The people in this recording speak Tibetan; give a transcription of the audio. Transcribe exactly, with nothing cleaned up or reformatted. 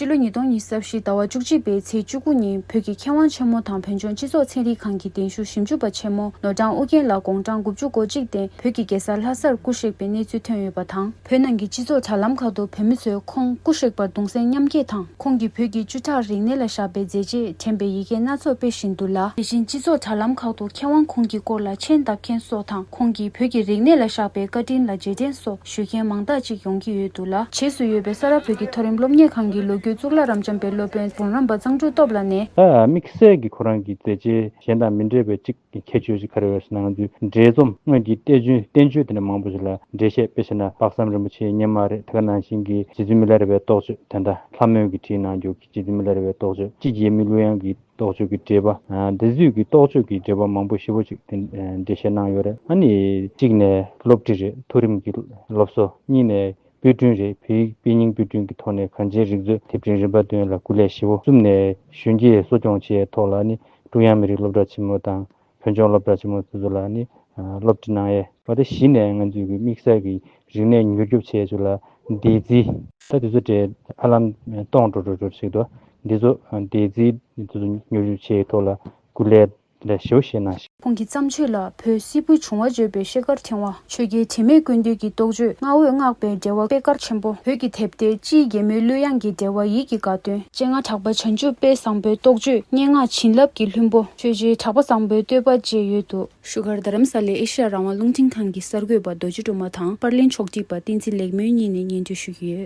ཕྱི་ལོ་ཉིས་སྟོང་ཉི་ཤུ་རྩ་བཞི་ཟླ་བ་བཅུ་གཅིག་པའི་ཚེས་བཅུ་དགུ་ཉིན་བོད་ཀྱི་མཁས་དབང་ཆེན་མོ་དང་བོད་ལྗོངས་སྤྱི་ཚོགས་ཚན་རིག་ཁང་གི་གདན་ཞུ་ཞིབ་འཇུག་པ་ཆེན་མོ་ནོར་བྲང་ཨུ་རྒྱན་ལགས་དགུང་གྲངས་དགུ་བཅུ་གོ་གཅིག་སྟེང་བོད་ཀྱི་རྒྱལ་ས་ལྷ་སར་སྐུ་གཤེགས་པའི་གནས་ཚུལ་ཐོན་ཡོད་པ་དང་། བོད་ནང་གི་སྤྱི་ཚོགས་དྲ་ལམ་ཁག་ཏུ་བོད་མི་ཚོས་ཁོང་སྐུ་གཤེགས་པར་གདུང་སེམས་མཉམ་སྐྱེད་དང་། ཁོང་གིས་བོད་ཀྱི་བཅུ་ཕྲག་རིག་གནས་ལ་བཞག་པའི་མཛད་རྗེས་དྲན་པའི་ཡི་གེ་སྣ་ཚོགས་སྤེལ་བཞིན་འདུག་ལ། དེ་བཞིན་སྤྱི་ཚོགས་དྲ་ལམ་ཁག་ཏུ་མཁས་དབང་ཁོང་གི་སྐོར་ལ་མཆན་བཏབ་མཁན་སོགས་དང་། ཁོང་གིས་བོད་ཀྱི་རིག་གནས་ལ་བཞག་པའི་བཀའ་དྲིན་ལ་རྗེས་དྲན་སོགས་ཞུ་མཁན་མང་དག་ཅིག་ཡོང་གི་ཡོད་འདུག་ལ། བྱེས་སུ་ཡོད་པའི་ས་རཱ་བོད་ཀྱི་མཐོ་རིམ་སློབ་གཉེར་ཁང་གི་ལོ་རྒྱུས་གཙུག་ལག་རབ་འབྱམས་པའི་སློབ་དཔོན་འབུམ་རམས་པ་གཙང་ཕྲུག་སྟོབས་ལགས་ནས། ད་དམིགས་བསལ་གྱི་ཁོ་རང་གི་མཛད་རྗེས་གཞན་དང་མི་འདྲ་བའི་གཅིག་གི་ཁྱད་ཆོས་ཤིག་ག་རེ་ཡོད་ཟེར་ན། ང་ཚོའི་འགྲེལ་རྩོམ་སྔོན་གྱི་བསྟན་བཅོས་བསྟན་བཅོས་དེ་འདྲ་མང་པོ་ཞིག་ལ་འགྲེལ་བཤད་དཔེ་བྱས་ན་དཔག་བསམ་རིན་པོ་ཆེའི་སྙེ་མ་རེད། དེ་ག་ནང་བཞིན་གྱི་རྗེ་བཙུན་མི་ལ་རས་པའི་རྟོགས་བརྗོད་དེ་འདྲ་ལྷ་མོས་ཀྱིས་བྲིས་གནང་རྒྱུ་གི་རྗེ་བཙུན་མི་ལ་རས་པའི་རྟོགས་བརྗོད། སྤྱི་རྒྱལ་མི་ཀླུ་དབྱངས་ཀྱི་རྟོགས་བརྗོད་ཀྱི་འགྲེལ་པ། ཨ་འདི་ཚོས་ཀྱི་རྟོགས་བརྗོད་ཀྱི་འགྲེལ་པ་མང་པོ་ཞེ་པོ་ཅིག་དེ་འགྲེལ་བཤད་གནང་ཡོད་རེད། ཨ་ནི་གཅིག་ནས་སློབ་ཁྲིད་རེད། མཐོ་རིམ་གྱི་སློབ་གསོ། གཉིས་ནས་དཔེ་སྐྲུན་རེད། བོད་ཡིག་དཔེ་རྙིང་དཔེ་སྐྲུན་གྱི་ཐོག་ནས་གངས་ཅན་རིག་མཛོད་དེབ་ཕྲེང་རིམ་པ་བདུན་ལ་སྐུ་ལས་ཞེ་པོ། གསུམ་ནས་གཞོན་སྐྱེས་གསོ་སྐྱོང་བྱེད་ཡའི་ཐོག་ལ་ནི་ཀྲུང་དབྱང་མི་རིགས་སློབ་གྲྭ་ཆེན་མོ་དང་བོད་ལྗོངས་སློབ་གྲྭ་ཆེན་མོ་དེ་ཚོ་ལ་ནི་ཨ་སློབ་ཁྲིད་གནང་ཡས། བ་དེ་བཞི་ནས་ང་ཚོའི་གི་དམིགས་བསལ་གྱི་རིག་གནས་མྱུར་སྐྱོབ་བྱེད་ཡས་ཚོ་ལ་འདས་རྩིས། ད་དེ་ཚོ་གྲས་ཧ་ལམ་སྟོང་འགྲོ་འགྲོ་འགྲོ་ཞིག་འདུག་འདི་ཚོ་འདས་རྩིས་དེ་ཚོ་མྱུར་སྐྱོབ་བྱེད་ཡས་ཐོག་ལ་སྐུ་ལས་ལས་ཞེ་པོ་བཞེས་གནང་ཞིང་། ཁོང་གི་བརྩམས་ཆོས་ལ་བོད་སིལ་བུའི་བྱུང་བ་བརྗོད་པའི་ཤེལ་དཀར་ཕྲེང་བ། ཆོས་རྒྱལ་དྲི་མེད་ཀུན་འདུས་ཀྱི་རྟོགས་བརྗོད། བསྔགས་འོས་བསྔགས་པའི་འགྲེལ་བ་པད་དཀར་ཆེན་པོ། བོད་ཀྱི་དེབ་ཐེར་སྤྱི་ཡི་རྒྱལ་མོའི་གླུ་དབྱངས་ཀྱི་འགྲེལ་བ་ཡིད་ཀྱི་དགའ་སྟོན། སྤྱན་སྔ་གྲགས་པ་བྱང་ཆུབ་དཔལ་བཟང་པོའི་རྟོགས་བརྗོད། སྙན་ངག་བྱིན་རླབས་ཀྱི་ལྷུན་པོ། ཆོས་རྗེ་གྲགས་པ་བཟང་པོའི་བསྟོད་པ་བཅས་ཡོད་འདུག་བཞུགས་སྒར་རྡ་རམ་ས་ལའི་ཨེ་ཤ་ཡ་རང་དབང་རླུང་འཕྲིན་ཁང་གི་གསར་འགོད་པ་རྡོ་རྗེ་སྒྲོལ་མ་དང་པར་ལེན་ཕྱོགས་སྒྲིག་པ་བསྟན་འཛིན་ལེགས་སྨོན་གཉིས་ནས་སྙན་སྒྲོན་ཞུ་གི་ཡོད།